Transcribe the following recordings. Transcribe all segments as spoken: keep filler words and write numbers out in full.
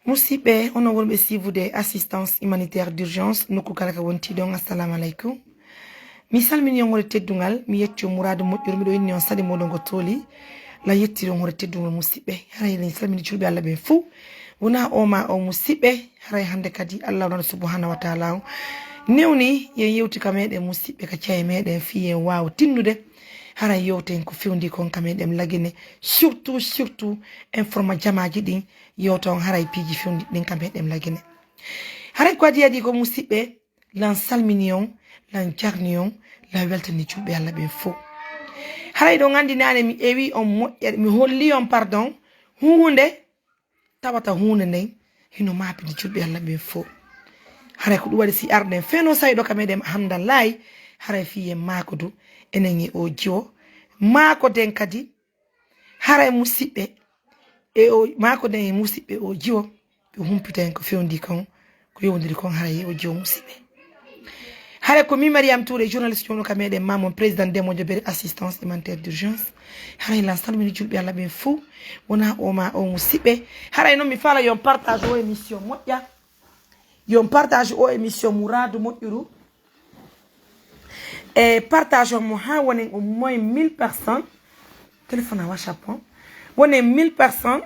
Musidɓe, onon wonɓe siifude assistance humanitaire d'urgence, nokku kala ka wonti ɗon, assalamu aleykum. Mi salmini on wonde teddungal, mi yetti on muraadu moƴƴuru, miɗo inni on saɗi moɗon ko tooli. La yettiri on wonde teddungal musidɓe. Haray mi salmini julɓe Allah ɓen fuu. Wona o ma o musidɓe, haray hannde kadi Allah wonano subhanahu wa taala on newni yen yewti ka meɗen musidɓe ka caye meɗen fii yen waawa tinnude. Haray yewten ko fewndi kon ka meɗen lagine. Surtout, surtout, informa jamaaji ɗin yewta on haray piiji fewndi ɗin ka meɗen lagine. Haray ko adi adi ko musidɓe, lan salmini on, lan jarni on, lan weltani julɓe Allah ɓen fof. Haray ɗon anndi naane mi ewi on moƴƴere, mi holli on, pardon, huunde tawata huunde nden hino maapini julɓe Allah ɓen fof. Haray ko ɗum waɗi si arɗen feno sayɗo ka meɗen hamdallahi, haray fii en maakodu enen e o jiwo. Maakoden kadi, haray musiɓɓe e o, maakoden e musiɓɓe o jiwo, ɓe humpita en ko fewndi kon, ko yowndiri kon, haray e o jiwo musiɓɓe. Haray ko mi Mariam Touré, journaliste jono ka meɗen Mamon, président Demo Jobere assistance humanitaire d'urgence. Haray lan salmini julɓe Allah ɓen fof, wona o ma o musiɓɓe. Haray noon mi fala yon partage o émission moƴƴa. Yon partage o émission muraadu moƴƴuru. E partage on mo haa wonen au moins mille personnes. Téléphone a WhatsApp on. Wonen mille personnes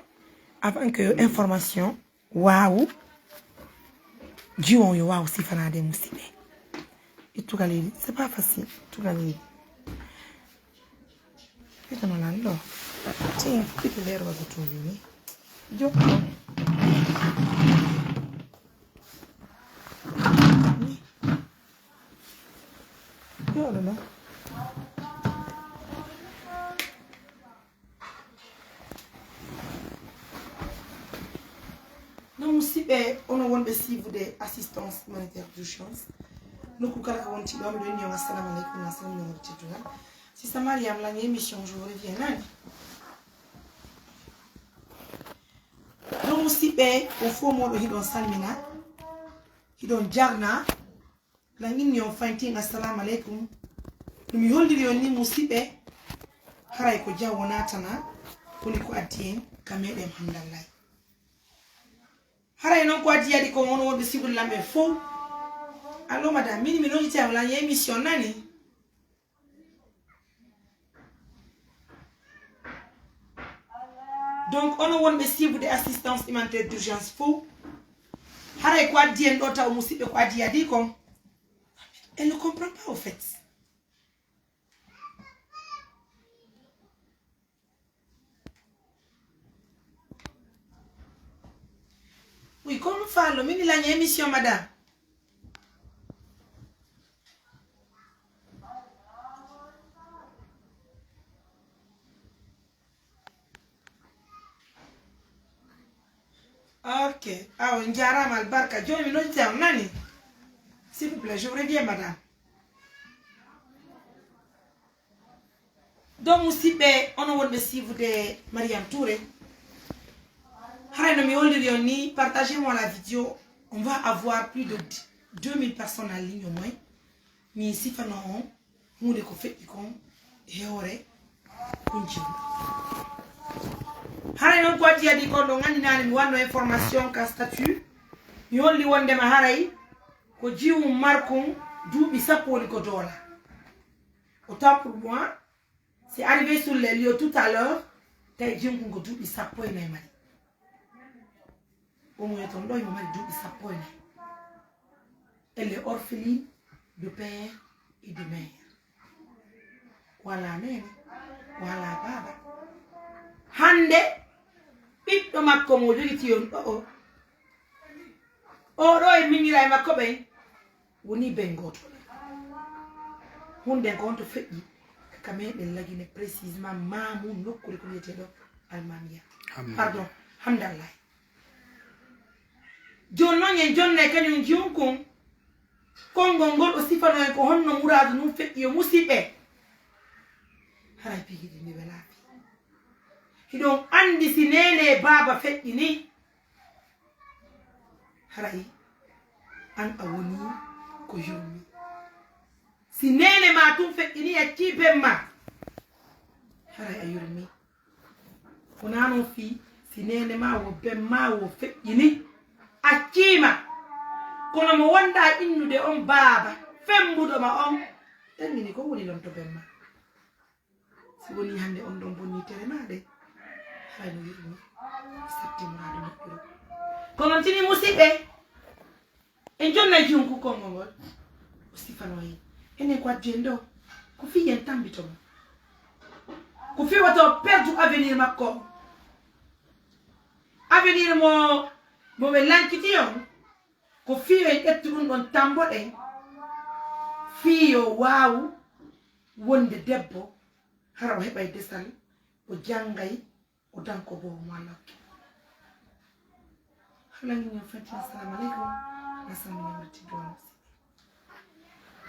avant que yo information waawu jiwo on yo waawu sifanaade musiɓɓe. Ittugal leydi, c'est pas facile. Ittugal leydi. Ita no lan ɗo. Tin, ita leer wago to yuni. Jokko. Yo ɗo ɗo. No musiɓɓe, ono wonɓe siifude assistance humanitaire d'urgence. Nokku kala ko wonti ɗo, miɗo inni on assalamu aleykum, assalamu aleykum teddungal. Sista Mariam, lan émission, je vous reviens nani. No musiɓɓe, o fof moɗo hiɗon salmina, hiɗon jarna. Lan inni on fayntin assalamu aleykum. No mi holliri on ni musiɓɓe, haray ko jawo natana, koni ko addi en ka meɗen hamdallahi. Haray noon ko addi yadi ko on wonɓe sibude lan ɓe fof. Allo madame, mini mi nodite am lan émission nani. Donc ono wonɓe siifude assistance humanitaire d'urgence fof. Haray ko addi en ɗo taw musiɓɓe ko addi yadi kon. Elle ne comprend pas au fait. Oui, comme Fallo, mini lan émission madame. Ok. Awa, on jarama albarka. Joni mi noddite on nani. S'il vous plaît, je vous reviens madame. Donc musiɓɓe, ono wonɓe siifude Mariam Touré. Haray no mi holliri on ni, partagez moi la vidéo. On va avoir plus de deux mille personnes en ligne au moins. Mi sifano on huunde ko feƴƴi kon e hoore kunci. Haray noon ko addi adi kon ɗo nganndiɗaani mi wanno information ka statut. Mi holli wondema haray ko jiwum markun duuɓi sappo woni ko doola. Autant pour moi, c'est arrivé sur les lieux tout à l'heure, tawi jiwum kun ko duuɓi sappo e nayi mari. Omo e ton ɗo, imo mari duuɓi sappo e nayi. Elle est orpheline de père et de mère. Wala neene, wala baaba. Hannde, ɓiɗɗo makko mo jogiti on ɗo o, o ɗo e miñira e makko ɓen, woni ben gooto. Hunden ko honto feƴƴi ka meɗen lagine précisément maamu nokkuure ko wiyeteeɗo Almamiya. Pardon, Hamdallahi. Jooni noon en jonnay kañum jiwum kon. Konngol ngol o sifano en ko honno muraadu ndun feƴƴi yo musiɓɓe. Haray piiji ɗi ndi welaa fii. Hiɗon anndi si neene e baaba feƴƴi ni, haray an a woni ko yurmi. Si neene ma tun feƴƴi ni, accii ben ma, haray a yurmi. Wonaa non fii si neene ma wo ben ma wo feƴƴi ni, Accii ma. Kono mo wonɗaa innude on baaba fembuɗo ma on, ɓerngini ko woni lonto ben ma. Si wonii hannde on ɗon bonnii tere maa ɗen, haray no wi'uno satti muraadu moƴƴuru. Ko non tini musiɓɓe, en jonnay jiyum ku konngol ngol, o sifanoo en. Enen ko addi en ɗoo, ko fii en tammbito mo. Ko fii woto perdu avenir makko on. Avenir mo, mo ɓe lankiti on, ko fii en ƴettu ɗum ɗon tamboɗen, fii yo waawu wonde debbo, hara o heɓay desal, o janngay, o danko boobo mo Allah hokki. Hala ngin yo fati, assalamu alaikum. Assalamu alaikum.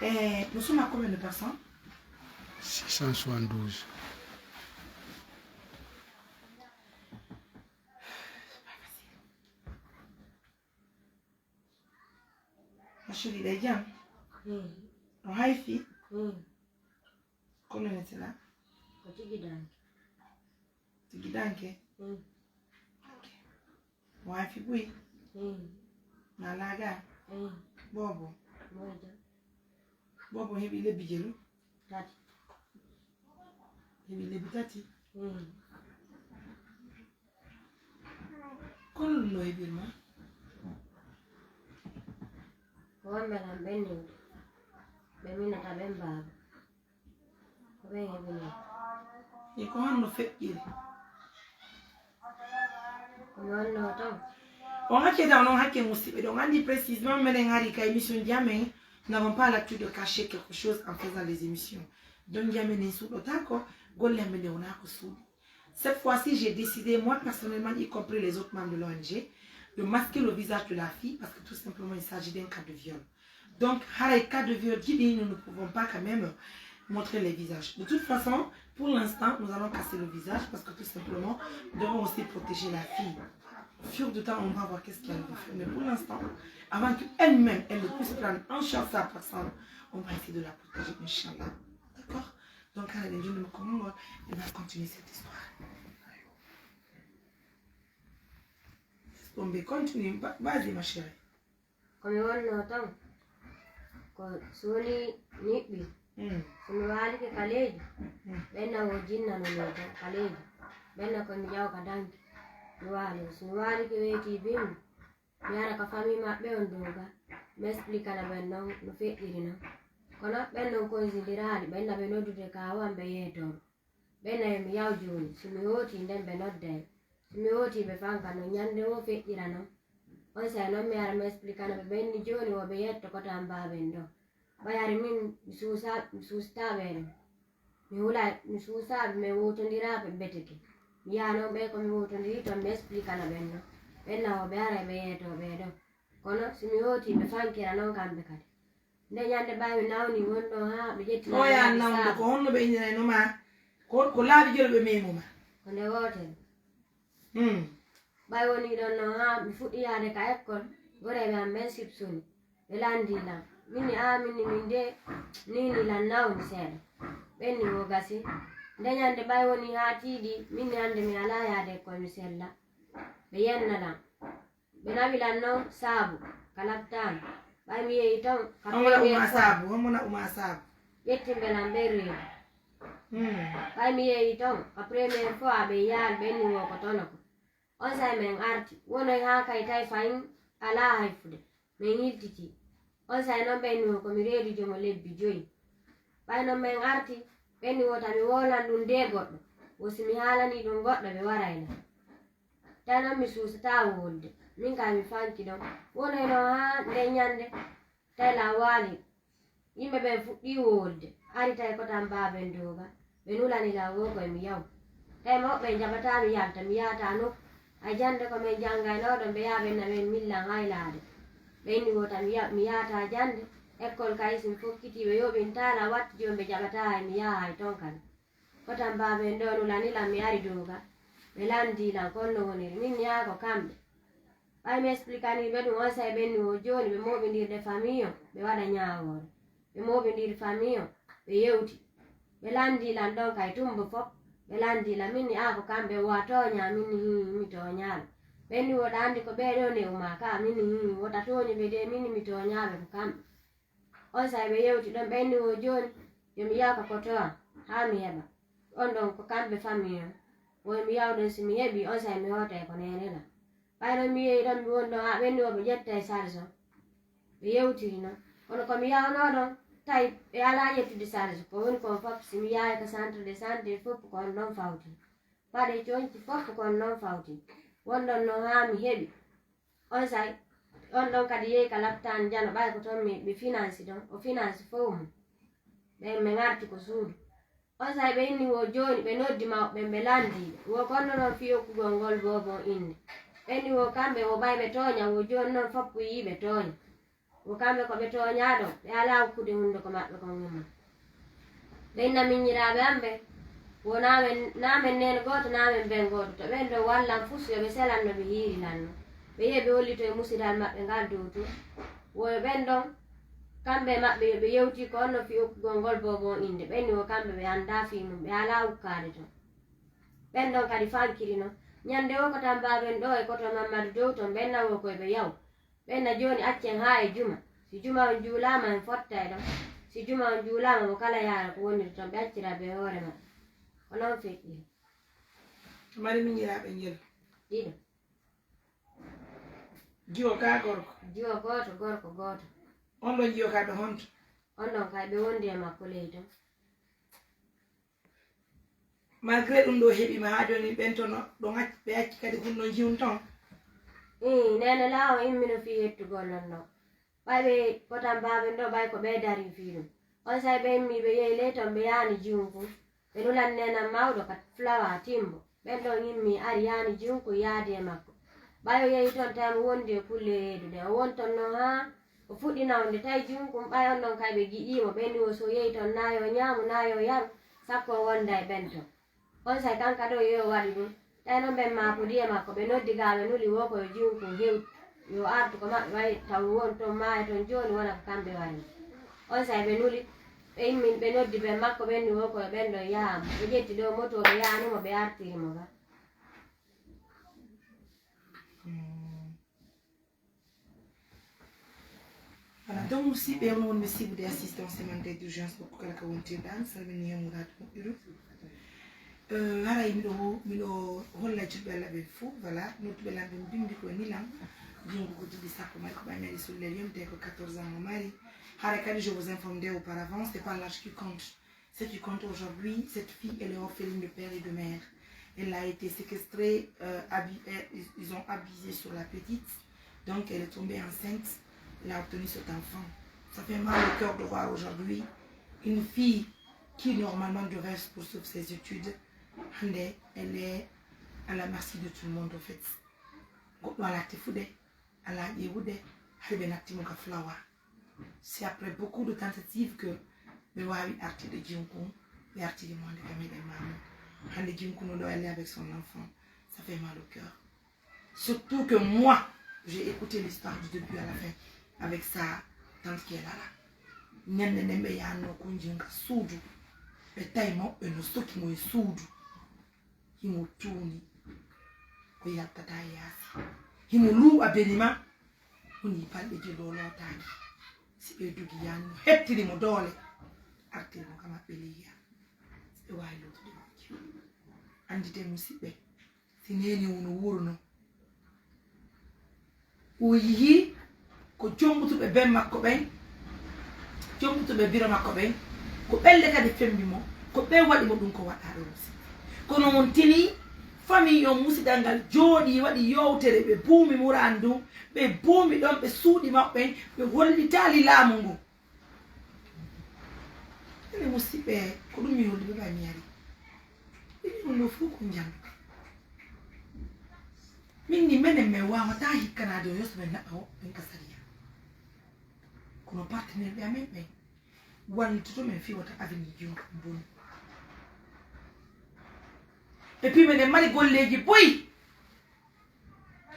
Eh, nous sommes à combien de personnes? Six cent soixante-douze. Ma chérie, ɗe jam? Mm. No hayfi? Mm. Ko nonete la? Ko tigi danki. Tigi danke? Mm. Ok. Mo hayfi buy? Mm. Na laga? Mm. Bobo? Moja. Bobo heɓi lebbi jelu? Tati. Heɓi lebbi tati? Mm. Kono ɗum no heɓirma? Ko wonɓe lan ɓen newɓe, ɓe minata ɓen baaba. Ko ɓen heɓi non. E ko honno feƴƴiri? Ko mi wonno tan. On acceta onon hakke musiɓɓe ɗon anndi précisément menen hari ka émission ji amen, nous n'avons pas l'habitude de cacher quelque chose en faisant les émissions. Donc ji amen en suuɗotaako, golle amen ɗe wonaa ko suuɗi. Cette fois-ci, j'ai décidé, moi personnellement, y compris les autres membres de l'O N G, de masquer le visage de la fille parce que tout simplement, il s'agit d'un cas de viol. Donc, haray cas de viol, dit, nous ne pouvons pas quand même montrer les visages. De toute façon, pour l'instant, nous allons casser le visage parce que tout simplement, nous devons aussi protéger la fille. Au fur et à mesure, on va voir qu'est-ce qu'elle va faire. Mais pour l'instant, avant qu'elle-même, elle ne puisse prendre en charge sa personne, on va essayer de la protéger, Inch'Allah. D'accord? Donc, haray en jonnii mo ko ngol, elle va continuer cette histoire. On peut continuer. Va-, vas-y, ma chérie. Ko mi wonnoo tan, ko so wonii niɓɓi, mm, so mi waalike ka leydi, mm, ɓen na wo jinna no mi tan ka leydi, ɓen na ko mi ƴaw ka danki, mi waali. So mi waalike weetii bimbi, mi ara ka famii maɓɓe on dow ga, mi esplikana ɓen non no feƴƴiri non. Kono ɓen non koysindiraali, ɓen na ɓe noddude ka wan ɓe yeetoo. Ɓen na yo mi yaw jooni, si mi hootii nden ɓe nodda en. Si mi hootii ɓe fanka non, ñande wo feƴƴira non. Onsay non mi ara mi esplikana ɓe ɓen ni jooni wo ɓe yetto kota an baaben ɗon. Ɓay hari min mi suusa, mi suusitaa ɓe ɗon. Mi hula, mi suusaa ɓe, men wootondiraa ɓe beteke. Mi yaha non ɓe ko mi wootondiri ton mi esplikana ɓen non. Ɓen na wo ɓe ara ɓe yeetoo ɓe ɗon. Kono si mi hootii ɓe fankira non kamɓe kadi. Nde ñande ɓay mi nawni wonɗon haa ɓe ƴetti. Noya nawnude ko honno ɓe innirayno ma? Ko, ko laabi jelu ɓe memo ma? Ko nde wootere. Hmm. Ɓay woni ɗon non haa mi fuɗɗi yaade ka ekkol, goreeɓe am ɓen sipsuni. Ɓe lanndii lan. Min ni, aa, min ni, min de, nii ni lan nawmi seeɗa. Ɓen ni wo gasi. Nde ñande ɓay woni haa tiiɗi, min ni hande mi alaa yaade ekkol mi sella. Ɓe yenna lan. Ɓe nawi lan non saabu ka laptaan. Ɓay mi yehi ton ka première fois. Hombo na uma saabu? Hombo na uma saabu? Ƴettimɓe lan ɓen reedu. Hmm. Ɓay mi yehi ton ka première fois ɓe yaali ɓen ni wo ko tono ko. Onsay men arti. Wonoy haa kay tawi fayin alaa hay fude. Men yiltitii. Onsay non ɓen ni wo ko mi reedu jomo lebbi joyi. Ɓay non men arti, ɓen ni wo ta mi woolan ɗum de goɗɗo. Wo si mi haalanii ɗum goɗɗo ɓe waray lan. Tawi non mi suusataa wolde. Min kay mi fanki ɗon. Wonoyno haa nden ñande, tawi lan waali. Yimɓe ɓen fuɗɗii wolde. Ari tawi kotan baaben dooga. Ɓe nulani lan wo koy mi yaw. Tawi mawɓe ɓen jaɓataa mi yalta, mi yahataa nokku. Ay jannde ko men janngaynoo ɗon, ɓe yaha ɓen na ɓen millan haylaade. Ɓe inni wo ta mi ya-, mi yahataa jannde. Ekkol kay si mi fokkitii ɓe yoɓintaa lan watti jooni ɓe jaɓataa hay mi yaha hay ton kadi. Kotan baaben ɗoo nulani lan mi ari dooga. Ɓe lanndii lan kon no woniri. Min ni haa ko kamɓe. Ɓay mi esplikanii ɓe ɗum, onsay ɓen ni wo jooni ɓe mooɓindirde famiyo, ɓe waɗa ñaawoore. Ɓe mooɓindiri famiyo, ɓe yewti. Ɓe lanndii lan ɗon kay tumbo fof. Ɓe lanndii lan, min ni aa ko kamɓe wa tooñaa, min ni hii mi tooñaali. Ɓenni wo ɗa anndi ko ɓee ɗoo ne uma ka, min hii, wota tooñi ɓe de, min mi tooñaaɓe ko kamɓe. On say ɓe yewti ɗon, ɓenni wo jooni, yo mi yaw ka kotowa, haa mi heɓa. On ɗon ko kamɓe famille on. Wo mi yaw ɗon, si mi heɓi, on say mi hoota e ko neene ɗon. Ɓay non mi yehi ɗon, mi woni ɗon, haa ɓenni wo ɓe ƴetta e sarge on. Ɓe yewtiri non. Kono ko mi yawnoo ɗon, tawi ɓe alaa ƴettude sarge. Ko woni kon fof, si mi yahay ka centre de santé fof, ko on ɗon fawti. Paɗe coñci fof ko on ɗon fawti. Won ɗon non haa mi heɓi. On say, on ɗon kadi yehi ka laptaan Jano, ɓay ko ton mi, ɓe finance ɗon. O finance fof mum. Ɓen mi ngarti ko suudu. On say ɓe inni wo jooni ɓe noddi mawɓe ɓen, ɓe lanndii ɓe. Wo konno non fii okkugol ngol boobon innde. Ɓe inni wo kamɓe wo ɓay ɓe tooña, wo jooni non foppu yii ɓe tooña. Wo kamɓe ko ɓe tooñaa ɗon, ɓe alaa okkude hunduko maɓɓe kon yumma. Ɓen na miñiraaɓe am ɓen, wo naa men, naa men neen gooto, naa men ben gooto. To ɓen ɗon wallan fus, yo ɓe selan no ɓe hiirilan non. Ɓe yehi ɓe hollito e musiral maɓɓe ngal dow tun. Wo yo ɓen ɗon, kamɓe e maɓɓe yo ɓe yewti ko honno fii okkugol ngol boobon innde. Ɓen ni wo kamɓe ɓe anndaa fii mum, ɓe alaa ukkaade ton. Ɓen ɗon kadi fankiri non. Ñande wo ko tan baaben ɗoo e koto Mammadu dow ton, ɓen na wo koy ɓe yaw. Ɓen na jooni accen haa e juma. Si juma on juulaama, en fotta e ɗon. Si juma on juulaama, mo kala yaara ko woniri ton, ɓe accira ɓe hoore maɓɓe. Ko non feƴƴiri. Mari miñiraaɓe ngel. Ɗiɗo. Jiwo kaa gorko? Jiwo gooto, gorko gooto. On ɗon jiwo kaa ɓe honto? On ɗon kay ɓe wondi e makko ley ton. Malgré ɗum ɗo heɓi ma haa jooni ɓen toon ɗo ɓe acci kadi kun ɗon jiwun ton? Ii, neene laawo immino fii hettugol non ɗo. Ɓay ɓe potan baaben ɗo ɓay ko ɓe darii fii ɗum. On say ɓe immii ɓe yehi ley ton ɓe yaani jiwun kun. Ɓe nulani neenan mawɗo ka fulawa timbo. Ɓen ɗon immii ari yaani jiwun kun yaadi e makko. Ɓay o yehi ton tawi mo wondi e kulle reedu ɗen. O won ton non haa o fuɗɗi nawde tawi jiwun kun ɓay on ɗon kay ɓe giɗii mo. Ɓen ni wo so yehi ton naa yo ñaamu naa yo yaru sakko o wonda e ɓen ton. On say kanka ɗo yo waɗi ɗum. Tawi non ɓen maakodi e makko, ɓe noddi gaa ɓe nuli wo ko yo jiwun kun hewtu, yo artu ko maɓɓe ɓay taw won ton maayo ton jooni wona ko kamɓe waɗi. On say ɓe nuli, ɓe immin ɓe noddi ɓen makko ɓen ni wo ko yo ɓen ɗon yaha mo. Ɓe ƴetti ɗo moto ɓe yaani mo ɓe artiri mo ga. Voilà, donc musidɓe on wonɓe sibude assistance humanitaire d'urgence ko kala ka wontirɗa, mi salmini hen muraadu moƴƴuɗo. Euh, haray miɗo miɗo holla julɓe Allah ɓen fou, voilà, nodduɓe lan ɓe mbimbi ko nilam. Jungo ko duuɓi sappo mari ko ɓay mari sullel yonte ko quatorze ans o mari. Haray kadi je vous informe dès auparavant, c'est pas l'âge qui compte. Ce qui compte aujourd'hui, cette fille, elle est orpheline de père et de mère. Elle a été séquestrée, euh, abi- euh, ils, ils ont abusé sur la petite. Donc elle est tombée enceinte. Elle a obtenu cet enfant. Ça fait mal au cœur de voir aujourd'hui une fille qui normalement devrait poursuivre ses études. Hande, elle est à la merci de tout le monde en fait. Goɗɗo ala tefude, ala ƴeewude, hari ɓe natti mo ka fulawa. C'est après beaucoup de tentatives que ɓe wawi artide jinkun, ɓe artidi mo hande ka meɗen mamu. Hande jinkun ɗo elle est avec son enfant, ça fait mal au cœur. Surtout que moi, j'ai écouté l'histoire du début à la fin avec sa tante qui est là là. Ñande nden ɓe yanno kunjin ka suudu, ɓe tawi mo ɓe no soki mo e suudu. Himo tuuni ko yaltata e yaasi. Himo luuɓa beni ma. Woni balɗe je lolotaaki. Si ɓe dogi yaani mo hettiri mo doole, artiri mo ka maɓɓe leyya. Si ɓe waawi lootude majji. Anndite musiɓɓe, si neene o no wuurno, o yihii ko jombutuɓe ben makko ɓen, jombutuɓe biro makko ɓen, ko ɓelle kadi fembi mo, ko ɓe waɗi mo ɗum ko waɗɗaa ɗo musiɓɓe. Kono on tini famille on musidal ngal jooɗii waɗi yowtere, ɓe buumi muraan ndun, ɓe buumi ɗon ɓe suuɗi maɓɓe ɓe hollitaali laamu ngun. Ene musiɓɓe, ko ɗum mi holli ɓe ɓay mi yari. Ɓe ɗum ɗo fof ko njandu. Min ni menen min wawata hikkanaade o yeeso men neɗɗo o ɓen ka sariya. Kono partenaire ɓe amen ɓen wallitoto men fii wata avenir ji on boni. Et puis meɗen mari golleeji boyi.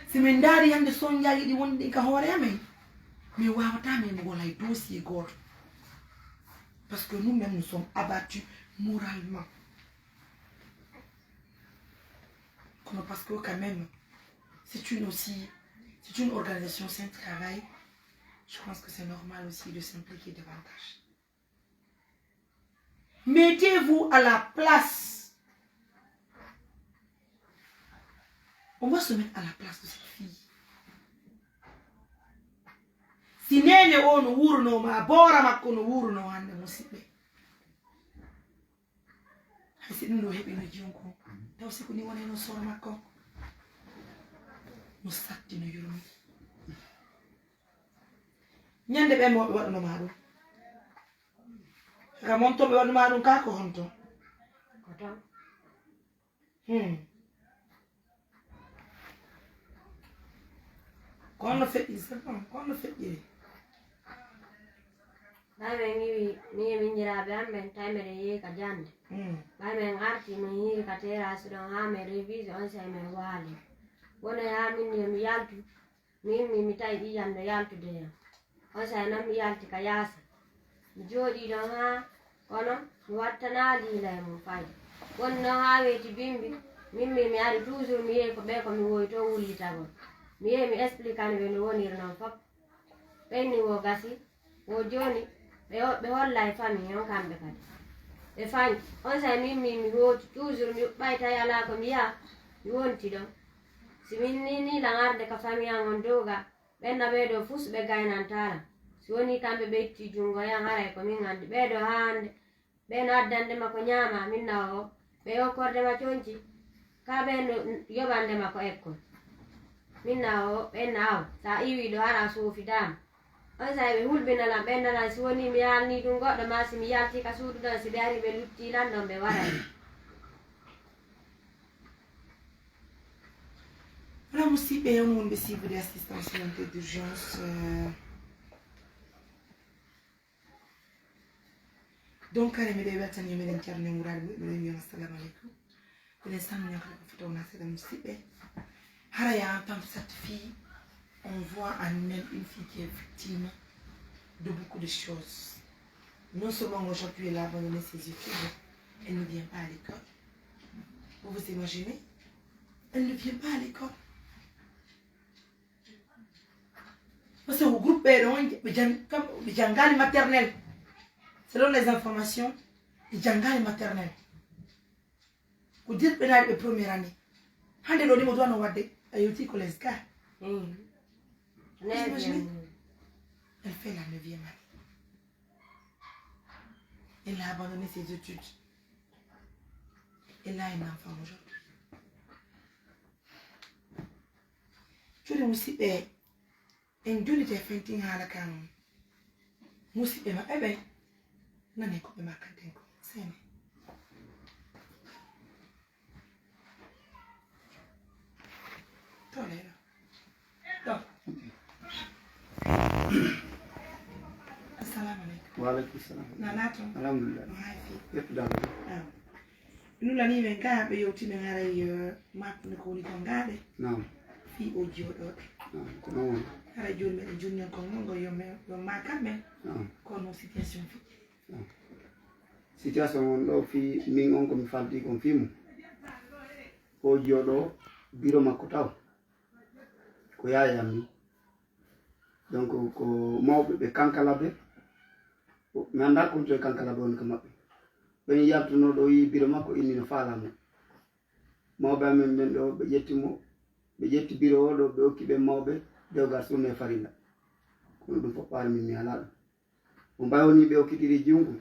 Si min ndaari hannde sonjaaji ɗi woni ɗin ka hoore amen, min wawata min wona e dossier gooto. Parce que nous même nous sommes abattus moralement. Kono parce que quand même C'est une aussi, c'est une organisation, c'est un travail. Je pense que c'est normal aussi de s'impliquer davantage. Mettez-vous à la place. On va se mettre à la place de cette fille. Si neene o no wuurunoo ma, boora makko no wuurunoo hannde, musiɓɓe. Hay si ɗum ɗo heɓino jiwon ko, taw si ko ni wonayno soro makko. No satti, no yurmi. Ñande ɓe mo ɓe waɗuno ma ɗum. Kam on to ɓe waɗu ma ɗum ka ko honto? Ko tan. Hmm. Ko honno feƴƴi, c'est bon, ko honno feƴƴiri? Ɓay ɓe ngiwi, mi e miñiraaɓe am ɓen, tawi meɗen yehi ka jannde. Hmm. Ɓay men arti, men hiiri ka terrasse ɗon, haa men revise, on sey men waali. Wonay haa min yo mi yaltu, mi immi, mi tawi ƴiƴam no yaltude yam. On sey non mi yalti ka yaasi. Mi jooɗii ɗon haa, kono mi wattanaa liila e mum fay. Woni non haa weeti bimbi, min mi, mi ari toujours, mi yehi ko ɓe ko mi wowi to wullitagol. Mi yehi mi expliquani ɓe no woniri non fof. Ɓenni wo gasi, wo jooni ɓe, ɓe hollay famille on kamɓe kadi. Ɓe fanƴi. On sey min, min mi hooti, toujours mi ɓay tawi alaa ko mi yaha, mi wonti ɗon. Si min ni, ni lan arde ka famille an on dow ga, ɓen na ɓee ɗoo fus ɓe gaynantaa lan. Si woni kamɓe ɓe itti junngo yan, haray ko min anndi. Ɓee ɗoo haa hannde, ɓen addande ma ko ñaama, min na o, ɓe okkorde ma conci, ka ɓen no yoɓande ma ko ekkol. Min na o, ɓen na aw, sa iwi ɗo hara suufidaama. On sey ɓe hulɓina lan, ɓen na lan si woni mi haalni ɗum goɗɗo, ma si mi yalti ka suudu ɗon, si ɓe ari ɓe lutti lan ɗon, ɓe waray. Voilà, musiɓɓe, on wonɓe suivre assistance santé d'urgence, euh, donc, kare miɗo weltani meɗen ceerno e wuraaɓe, miɗo wiya on assalamu aleykum. Miɗen salmina kala ko foti wona seeɗa musiɓɓe. Hara ya entend cette fille, on voit en elle une fille qui est victime de beaucoup de choses. Non seulement aujourd'hui elle a abandonné ses études, elle ne vient pas à l'école. Vous vous imaginez? Elle ne vient pas à l'école. Parce que au groupe ɓeeɗo on, ɓe jang-, kam, ɓe janngaali maternelle. Selon les informations, ɓe janngaali maternelle. Ko dirɓe naari ɓe première année. Hannde ɗo ni mo duwano wadde, a yewti collège ka. Mm. Vous imaginez? Neuvième. Elle fait la neuvième année. Elle a abandonné ses études. Elle a un enfant aujourd'hui. Cuuɗi musiɓɓe, en jullite fentin haala kan musiɓɓe maɓɓe ɓen. Nane ko ɓe makanten ko. Sene. To leyɗo. To. Assalamu aleykum. Wa aleykum salam. Nana to? Alhamdulillah. No hay fi? Yettude Allah. Ah. Nulani men ka ɓe yewti men haray, eh, makko ne ko woni ko ngaɗe. Naam. Fi o jooɗo. Naam, ko non woni. Haray jooni meɗen junni on kon non yo me, yo ma kamɓe. Naam. Kono situation fi. Situation on ɗo fii min on ko mi falti kon fii mum. O jooɗo biro makko taw. Ko yaayam ni. Donc ko mawɓe ɓe kankalabe. Mi anndaa kon toye kankalabe woni ka maɓɓe. Ɓen yaltuno ɗo yi biro makko inni no faalaa mo. Mawɓe amen ɓen ɗo ɓe ƴetti mo, ɓe ƴetti biro o ɗo ɓe okki ɓen mawɓe dewgal sunna e farilla. Kono ɗum fof ɓaare min mi alaa ɗum. Mo mbaawni ɓe okkitiri junngo.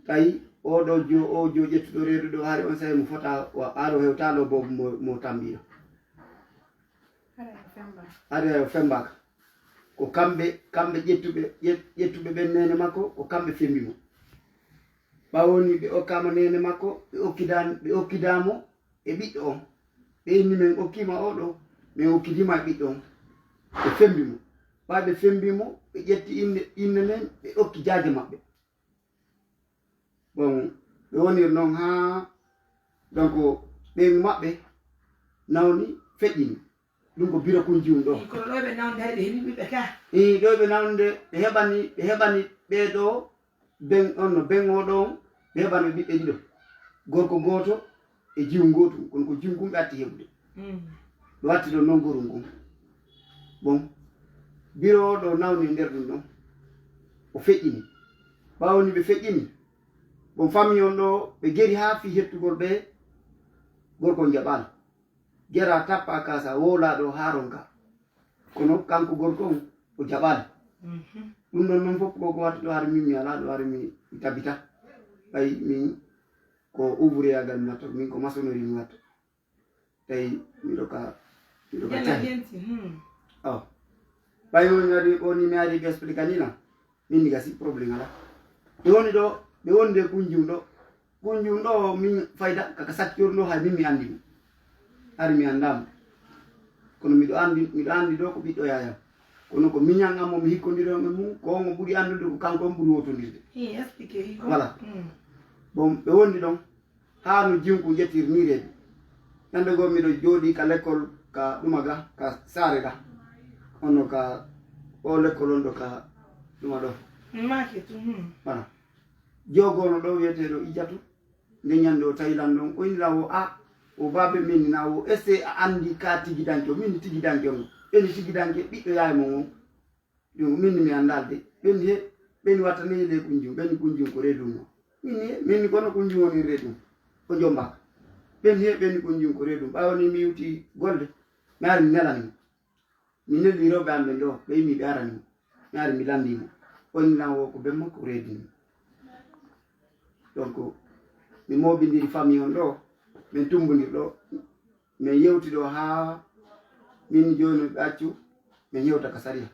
Tawi oo ɗoo jo, oo jo ƴettuɗo reedu ɗoo, hari on saa'i mo fota wa, aro hewtaano boobu mo, mo tambiiɗo. Hari o fembaaka. Ko kamɓe, kamɓe ƴettuɓe, ƴet-, ƴettuɓe ɓen neene makko, ko kamɓe fembi mo. Ɓaawo ni ɓe okkaama neene makko, ɓe okkidan-, ɓe okkidaa mo e ɓiɗɗo on. Ɓe inni, "Men okkiima oo ɗoo, men okkidii ma e ɓiɗɗo on." Ɓe fembi mo. Ɓay ɓe fembi mo, ɓe ƴetti innde, innde nden, ɓe okki jaaje maɓɓe. Bon, ɓe woniri non haa, donc, ɓeyngu maɓɓe nawni, feƴƴini. Ɗum ko biro kunji ɗum ɗo. Ii, kono ɗo ɓe nawnde hari ɓe heɓi ɓiɓɓe ka. Ii, ɗo ɓe nawnde, ɓe heɓani, ɓe heɓani ɓee ɗoo, ben on no ben oo ɗoo on, ɓe heɓani ɓe ɓiɓɓe ɗiɗo. Gorko gooto e jiwu ngootu, kono ko jiwu ngun ɓe atti heɓude. Mm. Ɓe watti ɗon non gorum kon. Bon, biro ɗo nawni e nder ɗum ɗon. O feƴƴini. Ɓaawo ni ɓe feƴƴini. Bon, famille on ɗo, ɓe geri haa fii hettugol ɓe, gorko on jaɓaali. Gera tappa kaasa wowlaa ɗo haa ronka. Kono kanko gorko on, o jaɓaali. Mhm. Ɗum ɗon non fof ko ko watta ɗo hari min mi alaa, ɗo hari mi tabita. Ɓay min ko ouvrier agal mi watta, min ko maçonnerie mi watta. Tawi miɗo ka, miɗo ka Yalla cahi. Yenti, hmm. Aw. Ɓay mo mi waɗi, o ni mi ari ɓe explique ni lan. Min ni gasi problème alaa. Ɓe woni ɗo, ɓe woni de kunjum ɗo. Kunjum ɗo min fayda, kaka sattiyor ɗo hay min mi andi mo. Hari mi anda mo. Kono miɗo andi, miɗo andi ɗo ko ɓiɗɗo yayam. Kono ko miñan am mo mi hikkondiron e mum, ko on o ɓuri andude ko kanko on ɓuri wotondirde. Hi, explique, hi ko. Voilà. Hmm. Bon, ɓe wondi ɗon. Haa no jiwku ƴettir ni reedu. Ñande goo miɗo jooɗii ka lekkol ka ɗuma ga, ka saare ga. Onno ka o lekkol on ɗo ka ɗuma ɗo. Maake tu, hmm. Voilà. Joogoono ɗo wiyeteeɗo Ijatu. Nde ñande o tawi lan ɗon, o inni lan wo, "A, o baabe min na wo, ese a andi ka tigidanke o, min tigidanke on. Eni tigidanke ɓiɗɗo yaay mon on." Ɗum min mi anndaali de. Ɓen he, ɓen wattani le kunjum, ɓen kunjum ko reedum no. Min he, min kono kunjum woni reedum. O jomba. Ɓen he, ɓen kunjum ko reedum. Ɓaawo ni mi yuti golde, mi ari mi nelani mo. Mi neldi rewɓe am ɓen ɗo, ɓe yimi ɓe arani mo. Mi ari mi landi mo. O inni lan wo ko ben makko reedum. Donc, mi moobindiri famille on ɗo, min tumbundir ɗo. Min yewti ɗo haa min jooni ɓe accu min yewta ka sariya.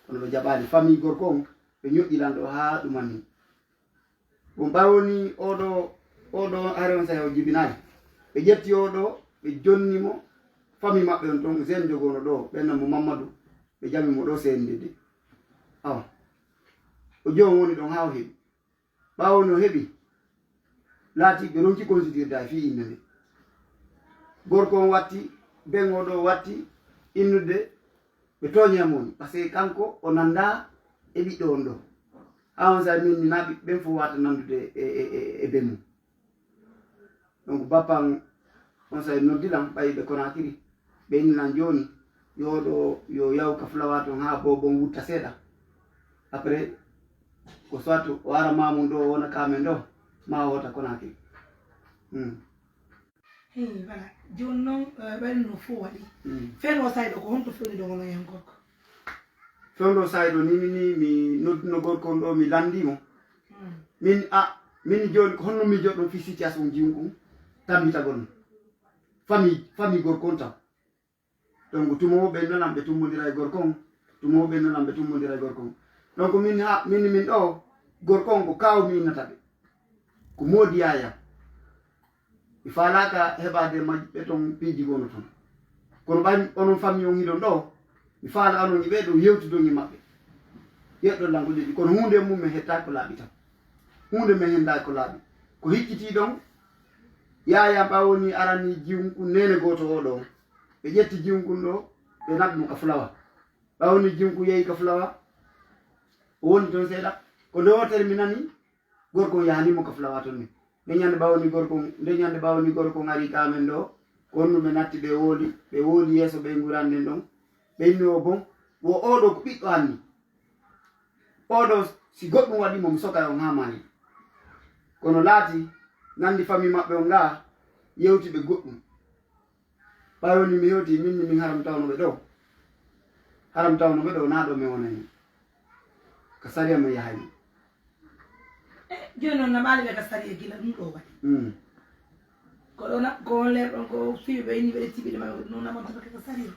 Kono ɓe jaɓaali. Famille gorko on, ɓe ñoƴƴi lan ɗo haa ɗumanni. Bon, ɓaawo ni oɗo, oɗo hare on sahi o jibinaali. Ɓe ƴetti oɗo, ɓe jonni mo, famille maɓɓe on ton, Zen jogono ɗo, ɓen mo Mammadu, ɓe jaɓi mo ɗo C N D D. Awa. O jooni woni ɗon haa o heɓi. Ɓaawo no heɓi, laati ɓe ronki considérde e fii innde nde. Gorko on watti, ben o ɗo watti innude, ɓe tooñi mo ni, parce que kanko o nanda e ɓiɗɗo on ɗo. Haa on sa'i min ni naa ɓiɓɓe ɓen fof waata nandude e, e, e, e ben mum. Donc, bappa an, on sa'i noddi lan, ɓayi ɓe Conakry. Ɓe inni lan jooni, yo ɗo, yo yaw ka fulawa ton haa boobon wutta seeɗa. Après, ko soit o ara ma mum ɗo, o wona ka men ɗo, ma o wota Conakry. Hmm. Hey, voilà. Jooni noon, eh, ɓayri no fof waɗi. Hmm. Fewndo sa'i ɗo, ko honto fewndi ɗo wona hen gorko? Fewndo sa'i ɗo, ni, ni, ni, mi nodduno gorko on ɗo, mi landi mo. Hmm. Min, a, min jooni, ko honno mi joɗɗo fii situation jiwun kun? Tambitagol mo. Famille, famille gorko on tan. Donc, tuma o ɓen noon ɓe tummondira e gorko on, tuma o ɓen noon ɓe tummondira e gorko on. Donc, min ha, min, min ɗo, gorko on ko kaaw mi innata ɓe. Ko moodi yaya. Mi faalaaka heɓaade majji ɓe ton piiji gono ton. Kono ɓay onon famille on hiɗon ɗo, mi faala onon e ɓe ɗo yewtidon e maɓɓe. Yeɗɗon lan ko ɗiɗi. Kono huunde mum men hettaaki ko laaɓi tan. Huunde men hendaaki ko laaɓi. Ko hikkitii ɗon, yaya ɓawo ni arani jiwun kun nene gooto o ɗo. Ɓe ƴetti jiwun kun ɗo, ɓe naɓi mo ka fulawa. Ɓaawo ni jiwun kun yehi ka fulawa, o wondi ton seeɗa. Ko nde wootere mi nani, gorko on yahani mo ka fulawa ton ni. Nde ñande ɓaawo ni gorko on, nde ñande ɓaawo ni gorko on ari ka men ɗo, ko honno ɓe natti ɓe wooli, ɓe wooli yeeso ɓe nguran nden ɗon. Ɓe inni o bon, wo oo ɗo ko ɓiɗɗo an ni. Oo ɗo si goɗɗum waɗi mo, mi soka on haa maayi. Kono laati, nandi famille maɓɓe on ngaa, yewti ɓe goɗɗum. Ɓay woni mi hewti, min ni min haram tawno ɓe ɗo. Haram tawno ɓe ɗo, naa ɗo mi wonani. Ka sariya mi yahani. Eh, jooni noon na ɓaali ɓe ka sariya gila ɗum ɗo waɗi. Mm. Ko ɗo na, ko on leer ɗon, ko fiɓe ɓe inni ɓe ɗe tiɓiɗe maɓɓe, ɗum ɗo naɓantata ka sariya.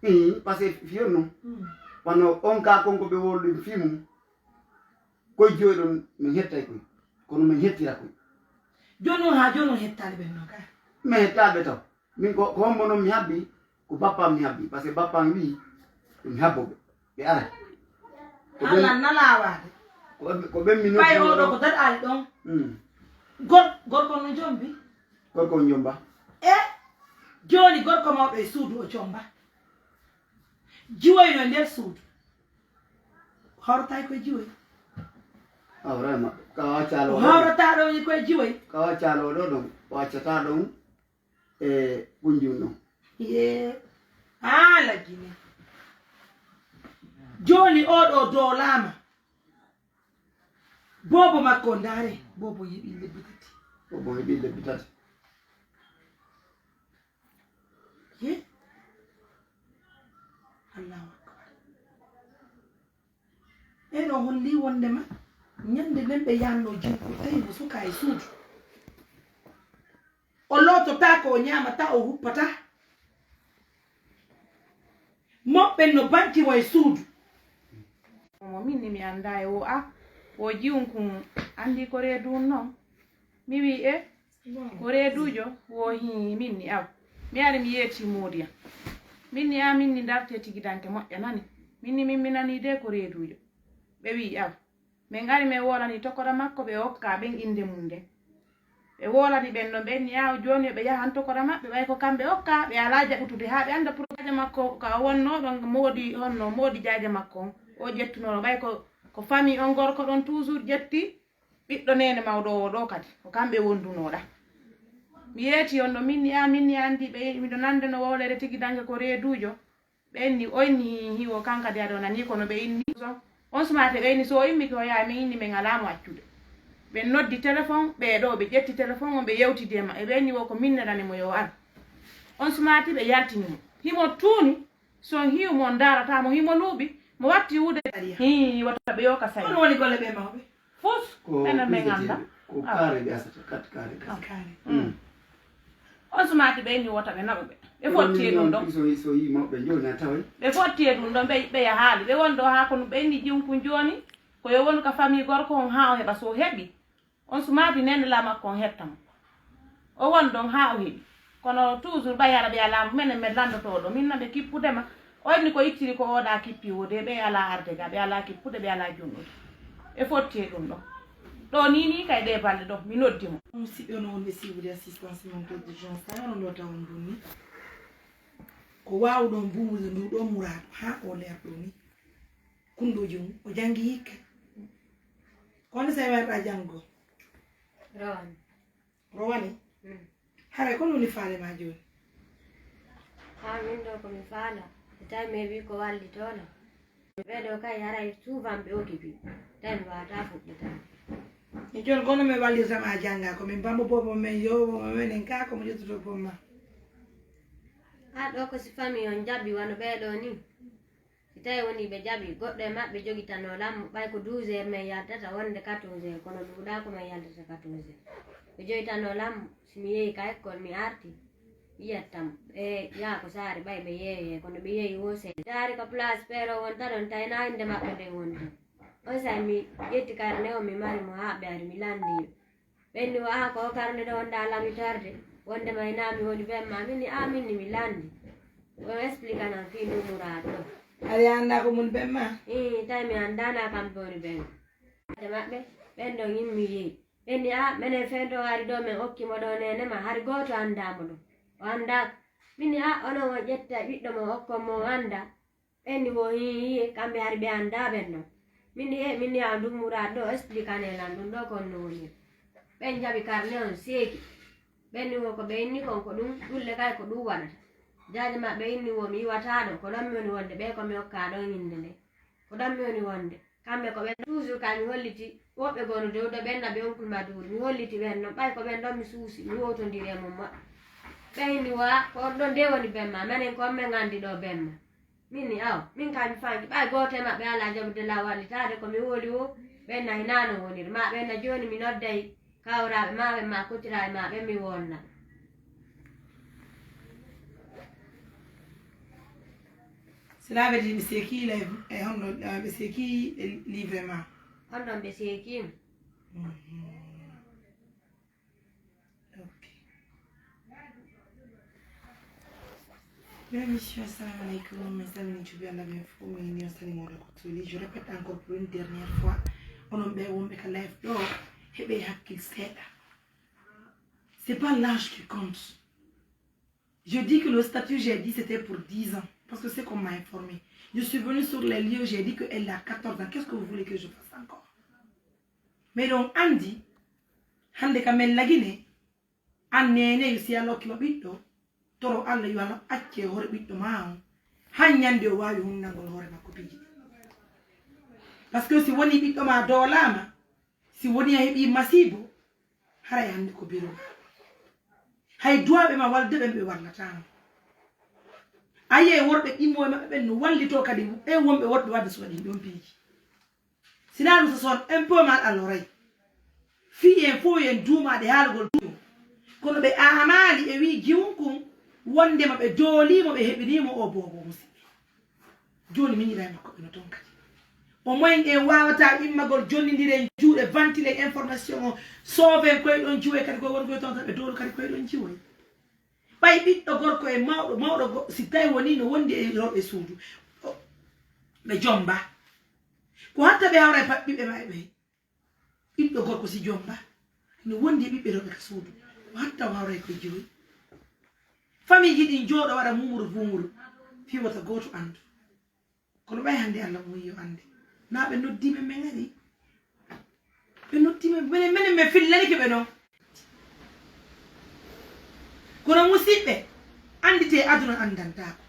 Ii, parce que fiyon noon. Mm. Wano on ka konko ɓe wolɗi fii mum. Koye joyi ɗon min hettay koye. Kono min hettira koye. Jooni noon haa jooni on hettaali ɓen noon kay? Min hettaali ɓe taw. Min ko, ko hombo noon mi habbi, ko bappa am mi habbi. Parce que bappa am wi'i, yo mi habbo ɓe. Ɓe aray. Ko ɓen, Allah na laawaade. Ko ɓen, ko ɓen mi noddi. Ɓay oo ɗo ko daɗaali ɗon. Mm. Gor-, gorko no jombi? Gorko on jomba. E jooni gorko mawɗo e suudu o jomba. Jiwoyno e nder suudu. Hawrata e koye jiwoy. Hawra e maɓɓe. Ka wa calo o ɗo. Hawrata ɗo e koye jiwoy. Ka wa calo o ɗo ɗon. O accata ɗon. E gunjun ɗon. Ye. Haala Gine. Jooni oɗo doolaama. Boobo makko ndaare, boobo heɓi lebbi tati. Boobo heɓi lebbi tati. Ye? Allahu akbar. Ɓeɗo holli wondema ñande nden ɓe yanno jinko tawi mo suka e suudu. O loototaako, o ñaamataa, o huppataa. Moɓɓen no banki mo e suudu. Mo min ni mi anndaa e o a, o jiwnkun anndi ko reedu noon. Mi wii e, ko reeduujo? Wo hii, min ni aw. Mi ari mi yeeti moodi am. Min ni a, min ni ndarte tigi danke moƴƴa nani. Min ni min mi nanii de ko reeduujo. Ɓe wii aw. Min ngari min woolani tokora makko, ɓe okka ɓen innde mum nden. Ɓe woolani ɓen ɗon, ɓen ni, "Aawo, jooni yo ɓe yahan tokora maɓɓe, ɓay ko kamɓe okka, ɓe alaa jaɓutude haa ɓe annda pour jaaja makko ka o wonnoo ɗon, moodi honno, moodi jaaja makko on, o ƴettunoo, ɓay ko, ko famille on gorko ɗon toujours ƴetti ɓiɗɗo neene mawɗo o ɗoo kadi, ko kamɓe wondunoo ɗaa." Mi yeeti on ɗo, min ni, "Aa, min ni anndi ɓe, miɗo nande no wowlere tigi dange ko reeduujo." Ɓe inni, o inni hi-, hiwo kan kadi aɗo nani kono ɓe inni. On sumaate ɓe inni so o immike o yaha, min inni min alaa mo accude. Ɓe noddi téléphone, ɓe ɗo ɓe ƴetti téléphone on ɓe yewtidi e ma-, e ɓe inni wo ko min nanani mo yo ar. On sumaati ɓe yaltini mo. Himo tuuni, so on hiyu mo on ndaarata mo, himo luuɓi, mo watti wuude. Hii, wata ɓe yo ka sayi. On woni golle ɓe mawɓe. Fus, ko ɓen men annda. Ko kaare ɓe asata, kat kaare ɓe asata. Kaare. Mm. On sumaaki ɓe inni wota ɓe naɓu ɓe. Ɓe fotti e ɗum ɗon. So, so yi mawɓe jooni a taway. Ɓe fotti e ɗum ɗon, ɓe, ɓe yahaali. Ɓe won ɗo haa kono ɓe inni jiwnkun jooni. Ko yo wonu ka famille gorko on haa o heɓa. So o heɓi, on sumaaki nene la makko on hetta mo. O won ɗon haa o heɓi. Kono toujours ɓay hara ɓe alaa mo, menen men lanndotoo ɗo. Min na ɓe kippude ma. O inni ko ittiri ko oɗa kippi wode, ɓe alaa arde ga, ɓe alaa kippude, ɓe alaa jonnude. Ɓe fotti e ɗum ɗo. Ɗo ni, ni kay ɗe balɗe ɗo, mi noddi mo. Musidɓe on wonɓe siiwude assistance mental d'urgence, tawi onon ɗo taw on ɗum ni. Ko waawɗon buuwude ndu ɗo muraadu haa o leer ɗo ni. Kunɗo jom, o janngi hikka. Kono sa warɗa janngo. Rawan. Rowane? Mm. Haray ko woni faale ma jooni? Haa min ɗo ko mi faala, so tawi mi heɓi ko wallitoola. Ɓee ɗo kay haray souvent ɓe occupé, tawi mi waawataa fuɗɗitaade. E jooni kono mi wallirta ma jannga, ko min bambo bobo men yo, bobo men en ka ko mo ƴettoto bom ma. Haa ɗo ko si famille on jaɓi wano ɓee ɗo ni. Si tawi woni ɓe jaɓi, goɗɗo e maɓɓe jogitanoo lammu, ɓay ko douze heures men yaltata wonde quatorze heures, kono ɗuuɗaa ko men yaltata quatorze heures. Ɓe jogitanoo lammu, si mi yehi ka école, mi arti, mi ƴetta mo. Ɓe yaha ko saare, ɓay ɓe yeeyee, kono ɓe yehi wo seeɗa. Daari ko place père o wonta ɗon, tawi na innde maɓɓe nden woni ton. On say mi ƴetti karne o, mi mari mo haa ɓe ari, mi lanndii ɓe. Ɓe inni, "Wo, aa, ko o karne ɗo wonɗaa lamitorde, wonde ma hinaa mi woni ben ma." Min ni, "Aa, min ni mi lanndi." O explique anan fii numuraade ɗo. Ari a anndaa ko mun ben ma? Ii, tawi mi anndaa naa kamɓe woni ben. Ade maɓɓe, ɓen ɗon yimmi yehi. Ɓe inni, "Aa, menen fen ɗo ari ɗo, men okki mo ɗo neene ma, hari gooto anndaa mo ɗo. O anndaa." Min ni, "Aa, onon on ƴetta ɓiɗɗo mo okkon mo o anndaa." Ɓen ni wo hii, hii, kamɓe hari ɓe anndaa ɓen non. Min ni, e, min ni a ɗum muraad ɗo, explique ane lan ɗum ɗo kon no woni. Ɓen jaɓi karne on seeki. Ɓen ni wo ko ɓe inni kon ko ɗum, ɗulle kay ko ɗum waɗata. Jaaje maɓɓe inni wo mi iwataa ɗon, ko ɗon mi woni wonde, ɓe ko mi okkaa ɗon innde nde. Ko ɗon mi woni wonde. Kamɓe ko ɓen toujours kay mi holliti, woɓɓe gonu dow ɗo ɓen na ɓe onkul ma duuri. Mi holliti ɓen non, ɓay ko ɓen ɗon mi suusi, mi wowtondiri e mum moƴƴo. Ɓe inni wa, ko on ɗon de woni ben ma, menen ko on men anndi ɗo ben ma. Min ni, aw, min kay mi faanki, ɓay gooto e maɓɓe alaa jaɓude laa wallitaade ko mi woli wo, ɓen na hinaa no woniri. Ma ɓen na jooni mi nodday kawraaɓe ma ɓen, ma kotiraaɓe ma ɓen, mi wonna. Cela veut dire mi seeki live, e honno, eh, ɓe seeki e livre ma? On ɗon ɓe seeki mi. Mhm. Ok. Bien, monsieur, assalamu alaikum. Mes amis, je viens la même fois, mais nous saluons le Kotuli. Je répète encore pour une dernière fois. Onon ɓe wonɓe ka live ɗo, heɓe hakkil seeɗa. C'est pas l'âge qui compte. Je dis que le statut, j'ai dit, c'était pour dix ans. Parce que c'est qu'on m'a informé. Je suis venue sur les lieux, j'ai dit qu'elle a quatorze ans. Qu'est-ce que vous voulez que je fasse encore? Miɗon anndi, hannde ka men lagine, an neeneyo si Allah okkima ɓiɗɗo, toro Allah yo Allah acce hoore ɓiɗɗo ma on, Hay ñande o waawi hunnangol hoore makko piiji ɗi. Parce que si woni ɓiɗɗo ma doolaama, si woni a heɓii masiibo, haray hannde ko biro. Hay duwaaɓe ma walde ɓen ɓe wallataama. A yi'ay worɓe ɗimmo e maɓɓe ɓen no wallitoo kadi ɓe wonɓe worɓe wadde so waɗi ɗon piiji. Sinaa ɗum, ce sont un peu mal à l'oreille. Fii en fof en duumaade haalugol ɗum. Kono ɓe aamaali e wii jiwunkun wondema ɓe dooliimo, ɓe heɓiniimo o boobo, musidɓe. Jooni miñiraa e makko ɓe no toon kadi. O moyen en waawataa immagol jonnindiren juuɗe, ventilen information o, sooven koye ɗon jiwoy kadi koye won koye toon tan ɓe doolu kadi koye ɗon jiwoy. Ɓay ɓiɗɗo gorko e mawɗo, mawɗo go-, si tawi wonii no wondi e rewɓe suudu, o, ɓe jomba. Ko hatta ɓe hawra e paɓɓiɓe maɓɓe ɓe. Ɓiɗɗo gorko si jomba, no wondi e ɓiɓɓe rewɓe ka suudu. Ko hatta o hawra e koye jiwoy. Famiiji ɗin jooɗo waɗa mumuru bumuru. Fii wota gooto anndu. Kono ɓay hannde Allah muuyi yo annde. Naa ɓe noddii men, men ngarii. Ɓe noddii men, menen, menen men fillanike ɓe non. Kono musidɓe, annditee aduna anndantaako.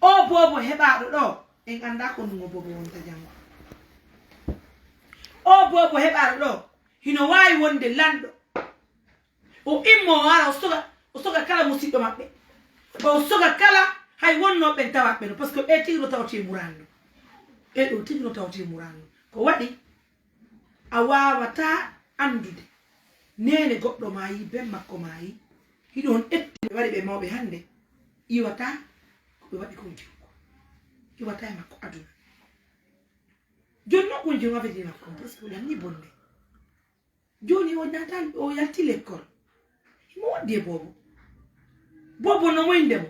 O boobo heɓaaɗo ɗoo, en anndaa ko ndun o boobo wonta janngo. O boobo heɓaaɗo ɗoo, hino waawi wonde lanɗo. O immoo o ara, o soga, o soga kala musiɗɗo maɓɓe. O soga kala hay wonnoo ɓen tawa ɓe no, parce que ɓe tigi no tawti e muraanno. Ɓe ɗo tigi no tawti e muraanno. Ko waɗi a waawataa anndude. Neene goɗɗo maayi, ben makko maayi. Hiɗo on etti ɓe waɗi ɓe mawɓe hannde. Iwataa ko ɓe waɗi kon jikku. Iwataa e makko aduna. Jooni non kon jikku affaire makko kon, parce que o lanni bonde. Jooni o naata, o yalti lekkol. Himo wondi e boobo. Boobo no moyinde mo.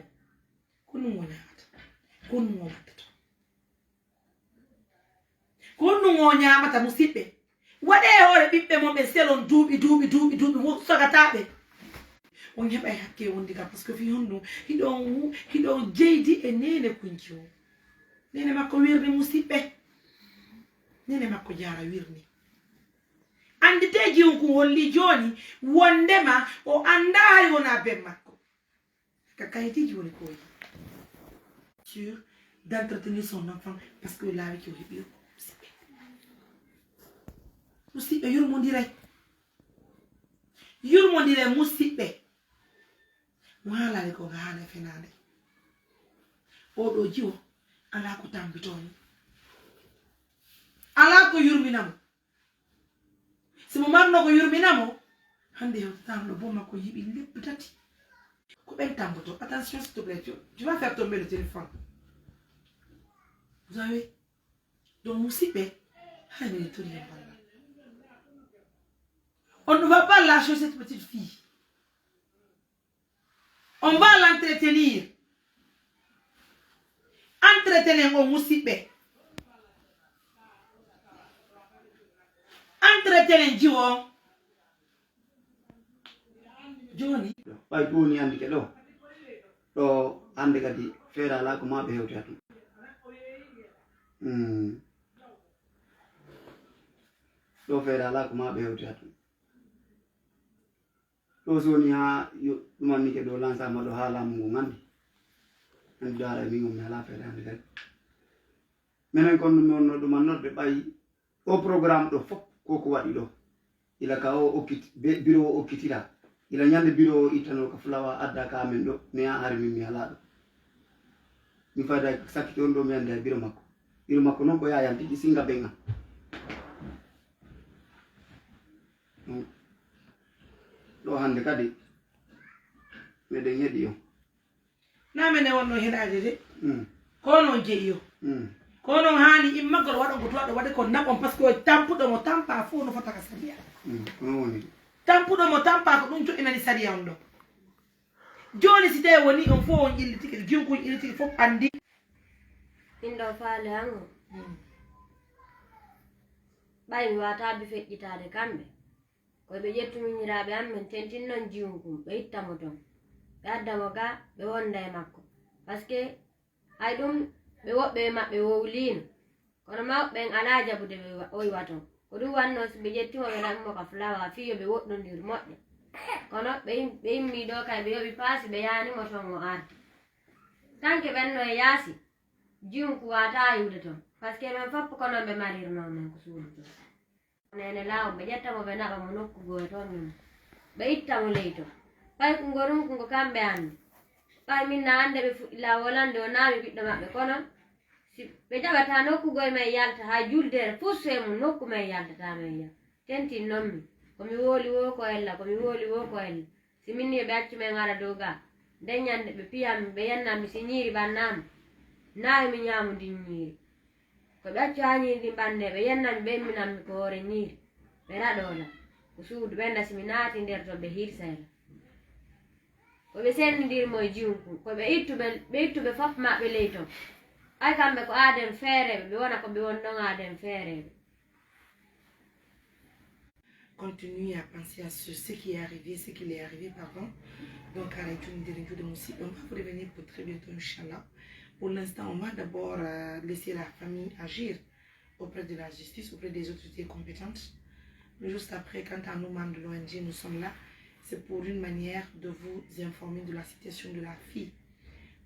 Ko ɗum o ñaamata. Ko ɗum o wattata. Ko ɗum o ñaamata, musidɓe. Waɗee hoore ɓiɓɓe mon ɓe selon duuɓi, duuɓi, duuɓi, duuɓi, wo-, sogataa ɓe. On heɓay hakke wondi ka, parce que fii honɗum? Hiɗon wu-, hiɗon jeydi e neene kunci o. Neene makko wirni, musidɓe. Neene makko jaara wirni. Annditee jiwun kun holli jooni wondema o anndaa hay wonaa ben makko. Ka kayitiiji woni ko o yi'i. Sûr d'entretenir son enfant parce que laawi ki o heɓi o. Musidɓe. Musidɓe, yurmondiree. Yurmondiree, musidɓe. Mo haalaali ko nga haala e fenaande. Oo ɗoo jiwo alaa ko tambitoo mo. Alaa ko yurmina mo. Si mo marno ko yurmina mo, hannde hewtataano ɗo, bon makko yiɓi leppi tati. Ko ɓen tampoto. Attention, s'il te plaît, tu, tu vas faire tomber le téléphone. Vous avez, donc, musidɓe, hay minen tori en ballal. On ne va pas lâcher cette petite fille. On va l'entretenir. Entretenen on, musidɓe. Entretenen jiwo on. Jooni. Ɓay ɗum woni anndi ke ɗo. Ɗo hannde kadi feere alaa ko maa ɓe hewti hatun. Hmm. Ɗo feere alaa ko maa ɓe hewti hatun. Ɗo so woni haa yo ɗumannike ɗo lansama ɗo haa laamu ngu nganndi. Anndi ɗo ara e min on mi alaa feere hannde kadi. Menen kon ɗum mi wonno ɗumannorde ɓay o programme ɗo fof ko ko waɗi ɗo. Ila ka o okkiti, be-, biro o okkitira. Ila ñande biro o ittanoo ka fulawa adda ka amen ɗo, ne a ari min mi alaa ɗo. Mi fayda sakkiti on ɗo mi anndi hay biro makko. Biro makko noon ko yayan tigi singa ɓen an. Ɗo hannde kadi meɗen heɗi on. Na men e wonno heɗaade de. Mm. Ko noon jeyi o. Mm. Ko noon haani immagol waɗon ko tuwaɗo waɗi ko naɓon, parce que tampuɗo mo tampa fof no fota ka sariya. Mm. Ko noon woni. Tampuɗo mo tampa ko ɗum joɗɗinani sariya on ɗo. Jooni si tawi woni on fof on ƴellitike, jiwkun ƴellitike fof anndi. Min ɗo faale hango. Mm. Ɓay mi wata bi feƴƴitaade kamɓe. Ko ɓe ƴettu miñiraaɓe am, men tentin non jiwun kun, ɓe itta mo ton. Ɓe adda mo ga, ɓe wonda e makko. Parce que hay ɗum, ɓe woɓɓe e maɓɓe wowliino. Kono mawɓe ɓen alaa jaɓude ɓe wa-, o iwa ton. Ko ɗum wannoo si ɓe ƴetti mo, ɓe naɓi mo ka fulawa, fii yo ɓe woɗɗondir moƴƴa. Kono ɓe im-, ɓe immii ɗoo kay, ɓe yoɓi paasi, ɓe yaani mo ton o ardi. Tanke ɓenno e yaasi, jiwun kuwata yiwde toon. Par ce que ɓen fof ko noon ɓe marirnoo men ko suudu toon. Nene laawol, ɓe ƴetta mo, ɓe naɓa mo nokku goo e toon men. Ɓe itta mo ley toon. Ɓay ko ngo ɗum ko ngo kamɓe anndi. Ɓay min na annde ɓe fuɗɗi laawol annde o naami ɓiɗɗo maɓɓe. Kono si ɓe jaɓata nokku goo e men yalta haa juldere fustu e mum, nokku men yaltata men yaha. Tentin noon mi. Ko mi wooli woo ko ella, ko mi wooli woo ko ella. Si min ni ɓe accu men ara dow ga. Nden ñande ɓe piyan mi, ɓe yennan mi si ñiiri ɓannaama. Naa e mi ñaamu ndin ñiiri. Ko ɓe accu haa ñiiri ndin ɓannee, ɓe yennan mi, ɓe imminan mi ko hoore ñiiri. Ɓe raɗoo lan. Ko suudu ɓen na si mi naati nder ton ɓe hirsay lan. Ko ɓe senndindir mo e jiwun kun. Ko ɓe ittu ɓe, ɓe ittu ɓe fof maɓɓe ley ton. Ay kamɓe ko aaden feereeɓe, ɓe wona ko ɓe woni ɗon aaden feereeɓe. Continuez à penser à ce, ce qui est arrivé, ce qui est arrivé, pardon. Donc, haray cuuɗi nder juuɗe musidɓe, on va vous revenir pour très bientôt, Inch'Allah. Pour l'instant, on va d'abord euh, laisser la famille agir auprès de la justice, auprès des autorités compétentes. Juste après, quant à nous, membres de l'O N G, nous sommes là. C'est pour une manière de vous informer de la situation de la fille.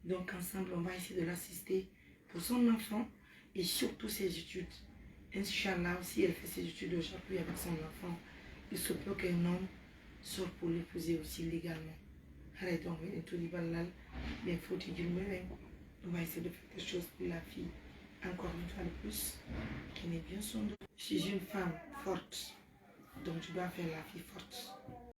Donc, ensemble, on va essayer de l'assister pour son enfant et surtout ses études. Inch'Allah, si elle fait ses études aujourd'hui avec son enfant, il se peut qu'un homme sorte pour l'épouser aussi légalement. Haray donc, miɗen tuli ballal ɓen foti julɓe ɓen. On va essayer de faire des choses pour la fille. Encore une fois de plus, qu'elle ait bien son droit. Je suis une femme forte, donc je dois faire la fille forte.